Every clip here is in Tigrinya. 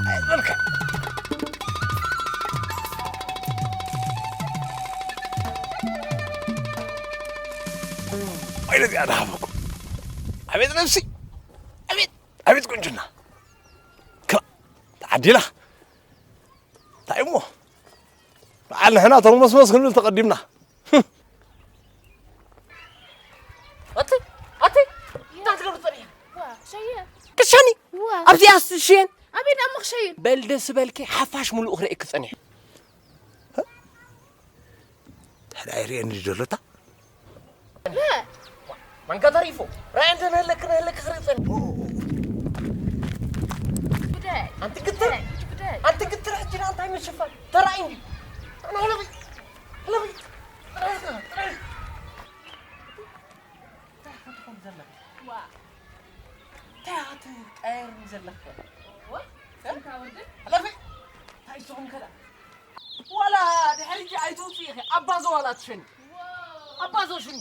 ኣይበልካ። ወይለ እዚኣ ደሃበኩም። ኣቤት ነብሲ፣ ኣቤት፣ ኣቤት ቁንጅና። ክላ ተዓዲላ። እንታይ እሞ በዓል ንሕና ተርመስመስ ክንብል ተቐዲምና። ኣቲ ኣቲ እንታይ ትገብር ጸኒሕ? ዋ ሸየ። ክሸኒ ዋ ኣብዚኣ ስትሽየን። ኣበይ ደኣ ክሸይን? በል ደስ በልኪ ሓፋሽ ሙሉእ ክርእየኪ ጸኒሕ። ድሕሪ ኣይርእየኒ ደሎታ። ማንካ ተሪፉ ራእይ እንተ ነህለክ ነህለክ ክርኢ ጸኒሕ። ጉዳይ ኣንቲ ግትር ጉዳይ ኣንቲ ግትር ሕጂ ደኣ እንታይ ምሽፋን ተራእይ እንዲ። ኣነ ህለቢ ህለቢ ጥራይ ጥራይ እንታይ ክትኾን ዘለካ? ዋ እንታይ ክትቀየርኒ ዘለካ? ዋ እንታይ ወዲ? ህለቢ እንታይ ስኹም ከዳ ዋላ ድሕሪ ሕጂ ኣይትውፅእ ኢኺ። ኣባዞ ዋላ ትሸኒ ኣባዞ ሽኒ።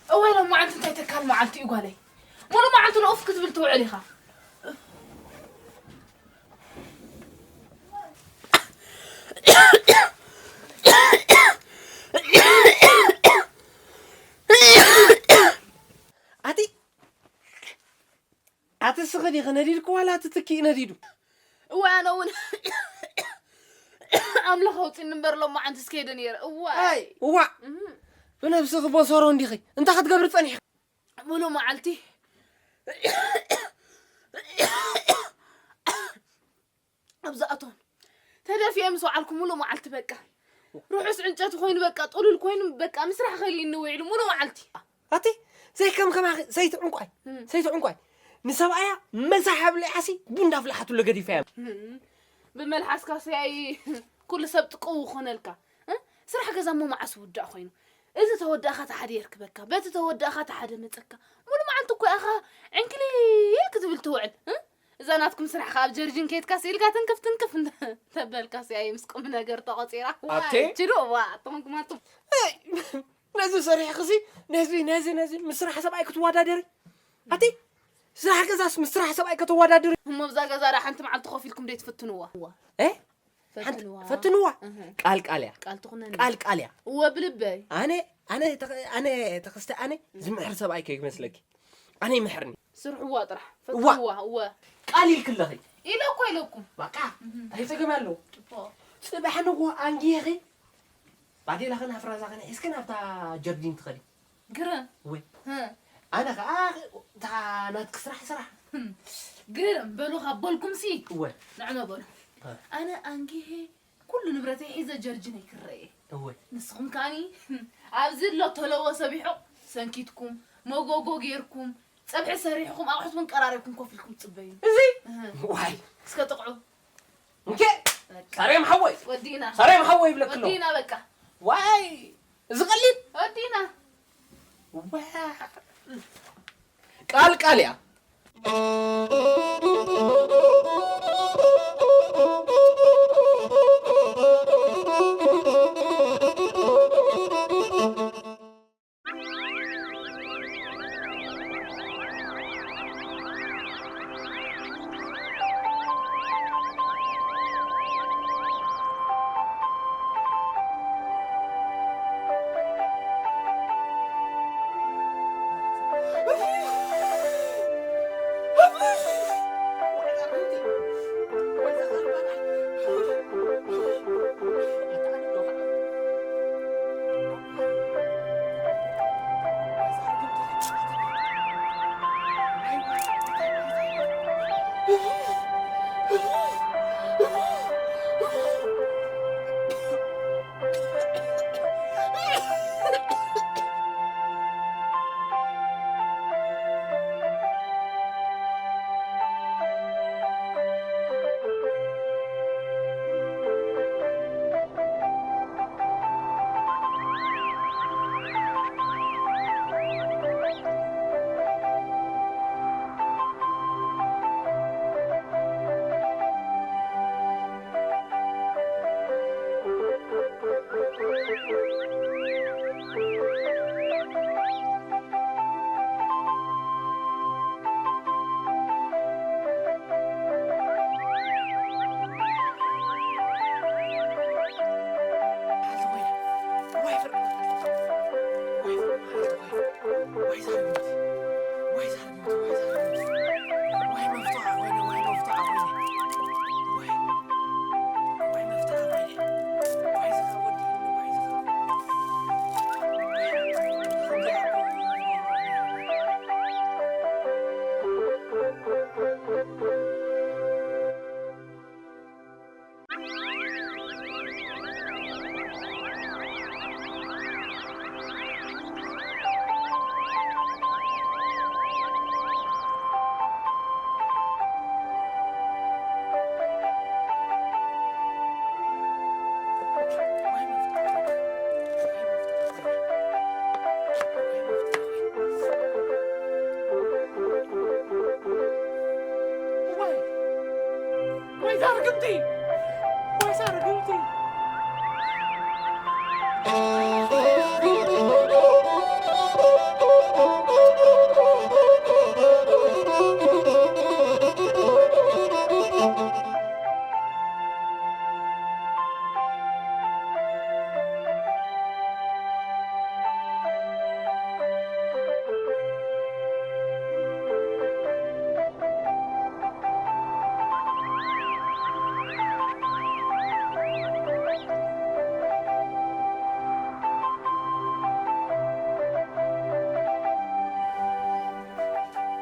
እወይ ሎም መዓልቲ እንታይ ተካል መዓልቲ እዩ ጓለይ። ሙሉ መዓልቲ ንኡፍ ክትብል ትውዕል ኢኻ። ኣቲ ኣቲ ስኺ ዲኺ ነዲድኪ ዋላ እቲ ትኪ ነዲዱ? እወ ኣነ እውን ኣምላኽ ኣውፅኒ እምበር ሎማዓንቲ እስከይደ ነይረ። እዋይ። እዋእ። ብነብስኺ ቦሰሮ እንዲኺ እንታይ ክትገብሪ ፀኒሕኺ? ሙሉ መዓልቲ ኣብዝኣቶም ተደፊኤ ምስ ወዓልኩ ሙሉ መዓልቲ በቃ ርሑስ ዕንጨቲ ኮይኑ በቃ ጥሉል ኮይኑ በቃ ምስራሕ ከሊእኒ ውዒሉ ሙሉ መዓልቲ። ኣቲ ዘይከም ከማኺ ሰይቲ ዕንቋይ ሰይቲ ዕንቋይ ንሰብኣያ መሳሕ ኣብሊዓሲ ቡን እንዳፍላሓትሉ ገዲፋያ። ብመልሓስካ ሰያይ ኩሉ ሰብ ጥቅው ይኾነልካ። ስራሕ ገዛ እሞ መዓስ ውዳእ ኮይኑ? እዚ ተወዳእካ ተሓደ የርክበካ፣ በቲ ተወዳእካ ተሓደ መጸካ። ሙሉ መዓልቲ እኮ ኢኻ ዕንክሊል ክትብል ትውዕል። እዛ ናትኩም ስራሕ ከኣ ኣብ ጀርጂን ከይድካ ስኢልካ ትንክፍ ትንክፍ እንተ- ተበልካ ስያይ ምስ ቁም ነገር ተቆጺራ። ዋይ፣ ኣቴ? ችሉ፣ ዋ፣ ኣቶምኩም ኣቱም። ነዚ ሰሪሕክሲ ነዚ ነዚ ነዚ ምስ ስራሕ ሰብኣይ ክትወዳደሪ ኣቲ ስራሕ ገዛስ ምስ ስራሕ ሰብኣይ ከተወዳድሪ? እሞ ብዛ ገዛ ዳ ሓንቲ መዓልቲ ኮፍ ኢልኩም ደይ ትፍትንዋ? እ? ሓንቲ ፈትንዋ። ፈትንዋ። እህ። ቃል ቃል እያ። ቃል ትኹነኒ። ቃል ቃል እያ። እወ ብልበይ። ኣነ ኣነ ተኸ- ኣነ ተኸስተ ኣነ ዝምሕር ሰብኣይ ከይመስለኪ። ኣነ ይምሕርኒ። ስርሕዋ ጥራሕ። እዋ። ፈትንዋ። እወ። ቃል ኢልክለኺ። ኢለ እኮ ኢለኩም። በቃ እንታይ ጸገም ኣለዎ? ጽቡቕ። ጽባሕ ንግሆ ኣንጊኺ ባዴላኽን ኣፍራዛኽን ሒዝክን ኣብታ ጀርዲን ትኸዲ። ግርም። ወይ። ኣነ ኸዓ እታ ናትኪ ስራሕ ስራሕ። ግርም በሉ ካብ በልኩም ሲ። እወ። ንዕመ በሉ። ኣነ ኣንጊሄ ኩሉ ንብረተይ ሒዘ ጀርጅነይ ክረኤ። እወ። ንስኹም ከዓኒ ኣብዚ ኣሎ ተለዎ ሰቢሖ ሰንኪትኩም መጎጎ ጌርኩም ጸብሒ ሰሪሕኹም ኣቑሑት እውን ቀራሪብኩም ኮፍ ኢልኩም ትጽበዩ። እዚ እህ። ዋይ እስከ ጥቕዑ። እንኬ በቃ። ሳሬም ሓወይ ወዲና። ሳሬም ሓወይ ይብለክ ኣለኹ። ወዲና በቃ። ዋይ እዚ ቀሊል ወዲና። ዋ ቃል ቃል እያ። ወይ ዛርግምቲ! ወይ ዛርግምቲ!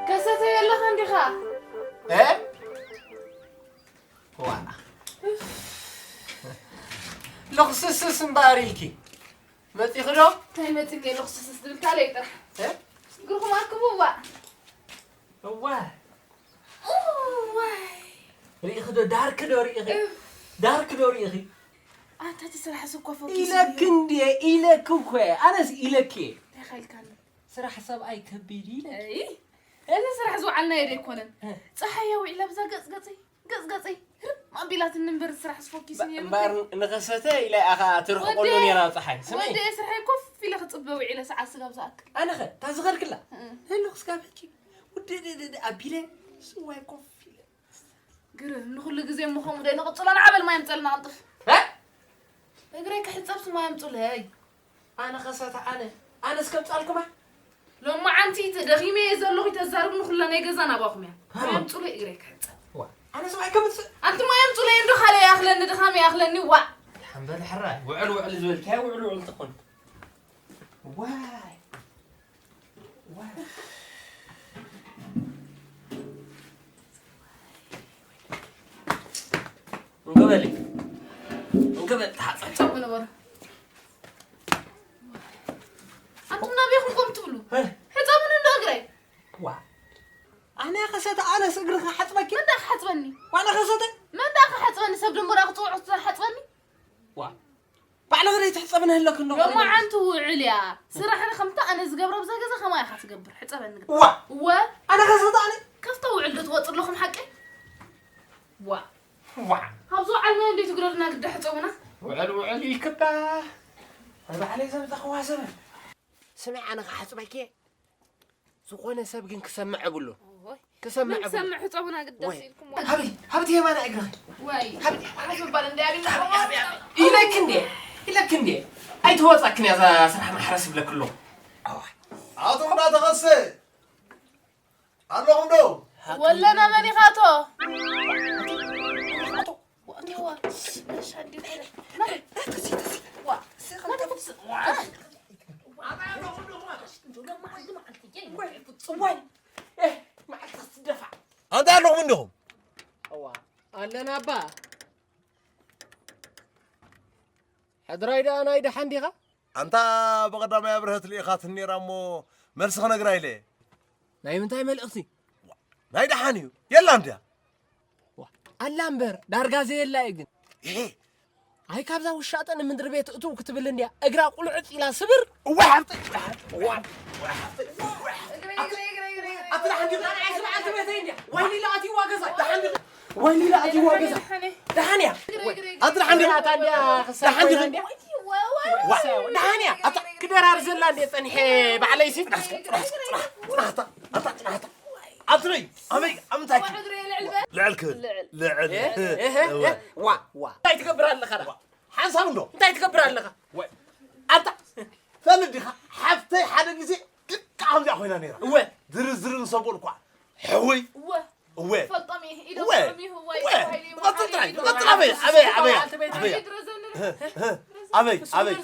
ከሰተ የለኻ እንዲኻ? እ? ዋ። ሎኽስስስ እምበኣር ኢልኪ። መጺኺ ዶ? እንታይ መጺኒ ሎኽስስስ ዝብል ካልእ ጥራሕ። እ? እግርኹም ኣርክቡ፣ ዋ። እዋ። እዋይ። ርኢኺ ዶ? ዳርክ ዶ ርኢኺ? እፍ። ዳርክ ዶ ርኢኺ? ኣታ እቲ ስራሕ እኮ ፈኪሱ ኢለኪ እዩ። እንድየ፣ ኢለኪ እኮ እየ። ኣነስ ኢለኪ እየ። እንታይ ኻልካኒ? ስራሕ ሰብኣይ ከቢድ እዩ ኢለ። እይ፣ እዚ ስራሕ ዝወዓልናዮ ዶ ኣይኮነን? እ። ጸሓይ ኣውዒላ ብዛ ገጽ ገጸይ፣ ገጽ ገጸይ ህርም ኣቢላትኒ እምበር ስራሕ ዝፈኪስ እየ እምበር ብለይ። ንኸሰተ ኢለ ኣኻ ትርሕቆሉ ወደይ፣ ነይራ ጸሓይ። ስምዒ። ወደይ ስራሐይ ኮፍ ኢለ ክጽበ ውዒለ ሰዓት ስጋብ ዝኣክል። ኣነኸ፣ እታ ዝኸድክላ? እ። ህልኽ ስጋብ ሕጂ። ውድድድድ ኣቢለ፣ ስዋይ ኮፍ ኢለ። ግርም፣ ንኹሉ ግዜ እሞ ከምኡ ዶ ንቕጽሎ? ንዓበል ማይ ኣምጸልና ቅልጥፍ። እ? እግረይ ክሕጸብስ ማይ ኣምጹለይ። ኣነ ኸሰተ ኣነ፣ ኣነስ ከምጻልኩማ? ሎማዓንቲ ተደኺመ እየ ዘለኹ፣ ተዛርብኒ ኩላ ናይ ገዛ ናባኹም እያ። ሃሎ። ማይ ኣምጹለይ እግረይ ክሕጸብ። ዋ፣ ኣነ ሰብኣይ ከምጽእ? ኣንቲ ማይ ኣምጹለይ እንዶ ካልእ ይኣኽለኒ፣ ድኻም ይኣኽለኒ፣ ዋእ። ሓንበል ሕራይ፣ ውዕል ውዕል ዝበልኪ፣ ውዕል ውዕል ትኾን። ዋይ። እንክበሊ። እንክበል ተሓፀብ። ሕፀቡ ነበረ። ኣንቱም ናበይ ኢኹም ከም ትብሉ? እ? ሕፀቡኒ እንዶ እግረይ። ዋ። ኣነ ከሰተ ኣነስ እግርኺ ሓፅበኪ? መን ደኣ ክሓፅበኒ? ዋና ከሰተ? መን ደኣ ክሓፅበኒ? ሰብ ደንበራ ክፅውዑ ዝሓፅበኒ? ዋ። ባዕልኺ ዘይትሕጸቢ ንህለኪ ኣለኹ። ሎማዓንቲ ውዕል እያ። ስራሕኒ ከምታ ኣነ ዝገብሮ ብዛ ገዛ ከማይ ኢኻ ትገብር። ሕጸበኒ ግዳ። ዋ! እወ። ኣነ ከሰታ ኣነ? ካብታ ውዕል ዶ ትወጽእ ኣለኹም ሓቀይ? ዋ! ዋ! ካብዚ ውዓልና እንዴት ትግረድና ግዳ ሕጸቡና? ውዕል ውዕል ይክባ። ባዕለይ ዘምጻኽዋ ዘበን። ስምዒ ኣነ ክሓጽበኪ እየ። ዝኾነ ሰብ ግን ክሰምዕ የብሉን። ኦሆይ። ክሰምዕ ምን የብሉን። ሰምዕ? ሕጸቡና ግዳስ ወይ። ኢልኩም። ሃብቲ፣ ሃብቲ የማና እግርኺ። ወይ። ሃብቲ፣ ሃብቲ። ምባል እንደ ኣቢና ሃብቲ፣ ሃብቲ፣ ሃብቲ። ኢለኪ እንዴ? ኢለኪ እንዴ? ኣይትወጻክን እያ እዛ ስራሕ ማሕረስ ይብለኪ ኣለኹ። ኣዋ። ኣቶ እንዳተኸሰ ኣለኹም ዶ? ወለና መን ኢኻ ኣቶ? ኣቶ። ዋ፣ ዋ። እሺ፣ ኣዲ፣ ዋ። ዋ። እዋይ፣ ኤህ፣ መዓልቲ ክትደፋ። ኣንታ ኣለኹም እንዲኹም? እዋ፣ ኣለና ኣባ። ሕድራይ ደኣ ናይ ደሓን ዲኻ? ኣንታ ብቐዳማይ ኣብርሀት ልኢኻትኒ ነይራ እሞ መልሲ ክነግራ ኢለ። ናይ ምንታይ መልእኽቲ? ናይ ደሓን እዩ። የላን ድያ? ዋ፣ ኣላ እምበር፣ ዳርጋ ዘየላ እዩ ግን። ኤሄ። ኣይ፣ ካብዛ ውሻጠ ንምድሪ ቤት እትው ክትብል እንድያ፣ እግራ ቁልዕጭ ኢላ ስብር። እዋ፣ ሓብተይ፣ እዋ፣ እዋ፣ ሓብተይ፣ እዋ፣ ሓብተይ። ኣቲ ደሓን ዲኺ? ኣቲ ደሓን ዲኺ? ኣቲ ደሓን ዲኺ? ኣቲ ደሓን ዲኺ? ኣቲ ደሓን ዲኺ? ኣቲ ደሓን ዲኺ? ደሓን ዲኺ? ዋ፣ ደሓን እያ። ኣታ ክደራር ዘላ እንዴ ጸኒሐ ባዕለይሲ። ጽናሕ፣ ጽናሕ፣ ጽናሕ፣ ኣታ፣ ኣታ፣ ጽናሕ፣ ኣታ። ኣትረይ፣ ኣበይ፣ ኣብ ምንታይ? ልዕል ክብል። ልዕል። እ፣ እ፣ እ፣ እወ። ዋ፣ ዋ። እንታይ ትገብር ኣለኻ ደኣ? ሓንሳብ እንዶ። እንታይ ትገብር ኣለኻ? ወይ፣ ኣታ፣ ፈልጥ ዲኻ? ሓፍተይ ሓደ ግዜ ልክዕ ከምዚኣ ኮይና ነይራ። እወ። ዝርዝር ንሰቦ እኳ። ሕውይ። እወ። እወ። ፈልጦም እየ። ኢዶም እወ። ጥዑም እዩ። እወ። እወ። ተባሂሉ እዩ። ንቐጽል ጥራይ። ንቐጽል። ኣበይ፣ ኣበይ፣ ኣበይ፣ ኣበይ። ኣበይ፣ ኣበይ፣ ኣበይ።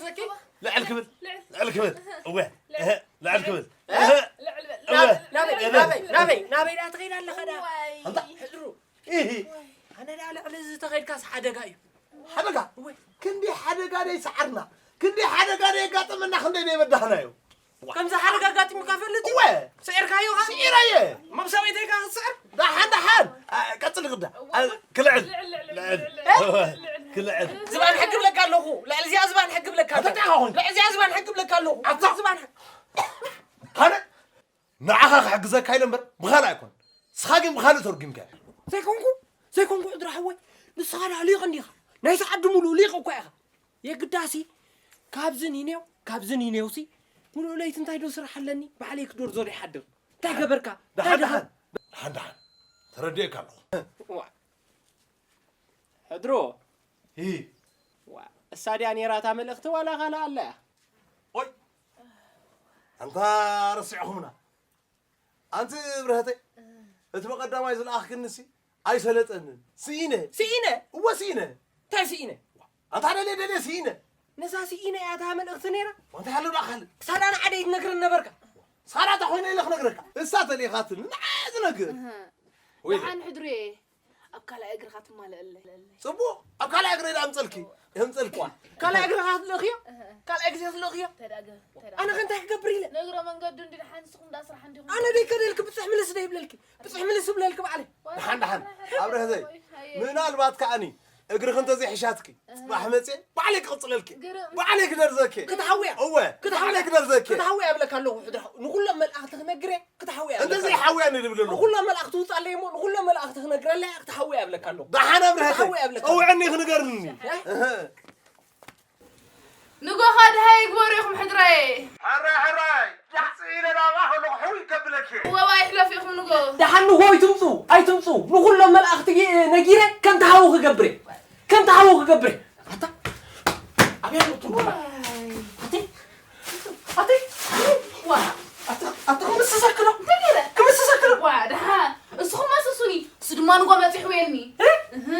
ልዕል ክብል። ልዕል። ልዕል ክብል። እወ። ልዕል። እህ፣ ልዕል ክብል። ልዕል። እህ። ልዕል በል። እወ። ናበይ፣ እህ። ናበይ፣ ናበይ፣ ናበይ ዳ ትኸይድ ኣለኻ ዳ? ዋይ። ኣንታ። ሕድሩ። እህ። ኣነ ዳ ልዕሊ እዚ ተኸይድካስ ሓደጋ እዩ። ሓደጋ? እወ። ክንዲ ሓደጋ ደይ ሰዓርና። ክንዲ ሓደጋ ደይ ኣጋጠመና፣ ክንደይ ደይ በዳህናዮ። ከምዚ ሓደጋ ኣጋጢሙካ ፈልጥ እዩ? እወ። ስዒርካዮ ኸ? ስዒረየ። መብ ሰበይተይካ ክትስዕር? ደሓን፣ ደሓን። አ፣ ቀጽል ግዳ። አ፣ ክልዕል። ልዕል፣ ልዕል፣ ልዕል። ልዕል። እ? ክልዕል። ዝባን ሕጊ ብለካ ኣለኹ። ልዕል እዚኣ ዝባን ሕጊ ብለካ ኣለኹ። ኣታ ኾን። ልዕል እዚኣ ዝባን ሕጊ ብለካ ኣለኹ። ኣታ። ዝባን ሕጊ። ኣነ ንዓኻ ክሕግዘካ ኢለ እምበር ብኻልእ ኣይኮን። ንስኻ ግን ብኻልእ ተርጉምካ። ዘይኮንኩ? ዘይኮንኩ ሕድሪ ሓወይ፣ ንስኻ ደኣ ሊቕ እንዲኻ። ናይዚ ዓዲ ሙሉእ ሊቕ እኳ ኢኻ። የግዳሲ ካብዚ ኒኔው፣ ካብዚ ኒኔውሲ፣ ሙሉእ ለይቲ እንታይ ዶ ስራሕ ኣለኒ? ባዕለይ ክዶርዞ ዘይሓድር። እንታይ ገበርካ? እንታይ ደሓን ደኣ? ደሓን። ደሓን ደሓን። ተረዲኤካ ኣለኹ። ዋ። ሕድሮ። ሂ። ዋ። እሳ ድያ ኔራ እታ መልእኽቲ ዋላ ካልእ ኣላ እያ? ኦይ። ኣንታ ረሲዕኹምና። ኣንቲ ብርሀተይ፣ እቲ ብቐዳማይ ዝለኣኽክንሲ ኣይሰለጠንን። ስኢነ። ስኢነ? እወ ስኢነ። እንታይ ስኢነ? ኣንታ ደልየ ደልየ ስኢነ። ነዛ ስኢነ እያ እታ መልእኽቲ ነይራ? ኣንታ ሃሎ ደኣ ካልእ። ክሳዳ ንዓደይ ትነግረን ነበርካ። ሳራ እታ ኮይነ ኢለ ክነግረካ። እሳ ተልኢኻትኒ ንዓይ ዝነግር። እህ። ወይ። ደሓን ሕድሩየ፣ ኣብ ካልኣይ እግርኻ ትማለኣለይ። ጽቡቕ፣ ኣብ ካልኣይ እግረይ ደኣ ኣምጸልኪ። የምጸልኪ። ካልኣይ እግርኻ ትልእኽዮ? እህ። ካልኣይ ግዜ ትልእኽዮ? ተዳገ፣ ተዳገ። ኣነ ከ እንታይ ክገብር ኢለ? ንእግረ መንገዱ እንዲ ደሓን ንስኹም ደኣ ስራሕ እንዲኹም። ኣነ ደይ ከደልኪ ብጽሕ ምልስ ደይ ይብለልኪ። ብጽሕ ምልስ ይብለልኪ ባዕለይ። ደሓን፣ ደሓን። ኣብረሀተይ፣ ሃየ። ምናልባት ከኣኒ እግርኺ እንተዘይሕሻትኪ፣ እህ። ጽባሕ መጽየ ባዕለይ ክቕጽለልኪ። ግርም። ባዕለይ ክደርዘኪ። ክትሓውያ። እወ፣ ክትሓውያ። ባዕለይ ክደርዘኪ። ክትሓውያ እብለካ ኣለኹ፣ ሕድራ። ንኹሎም መልኣኽቲ ክነግር እየ፣ ክትሓውያ እብለካ ኣለኹ። እንተዘይሓውያ ንድብል ኣለኹ። ንኹሎም መልኣኽቲ ውጻለይ እሞ፣ ንኹሎም መልኣኽቲ ክነግረለይ እየ፣ ክትሓውያ እብለካ ኣለኹ። ደሓን ኣብረሀተይ፣ ክትሓውያ እብለካ ኣለኹ። ኣውዕኒ ክነገርኒ። እህ። እህ። ንጎኻ ደሃይ ይግበሩ ኢኹም ሕድራየ። ሕራይ፣ ሕራይ፣ ዳሕፂ ኢለ ናብኣ ከለኹ ሕውይ ከብለኪ። እወ፣ ኣይሕለፍ ኢኹም ንጎ። ደሓን ንጎ ኣይትምፁ፣ ኣይትምፁ። ንኹሎም መልኣኽቲ ጌ-፣ ነጊረ ከም ተሃው ክገብር እየ። ከም ተሃው ክገብር እየ። ኣታ፣ ኣብያ ንእቱ ንጎ። ዋይ። ኣቲ፣ ኣቲ፣ ዋ። ኣቲ፣ ኣቲ፣ ክምስሰክሎ። እንታይ ገይረ? ክምስሰክሎ። ዋ፣ ደሓን። እሱ ኸማ ሰሱኒ። እሱ ድማ ንጎ መፂ ሕውየኒ። እ? እህ።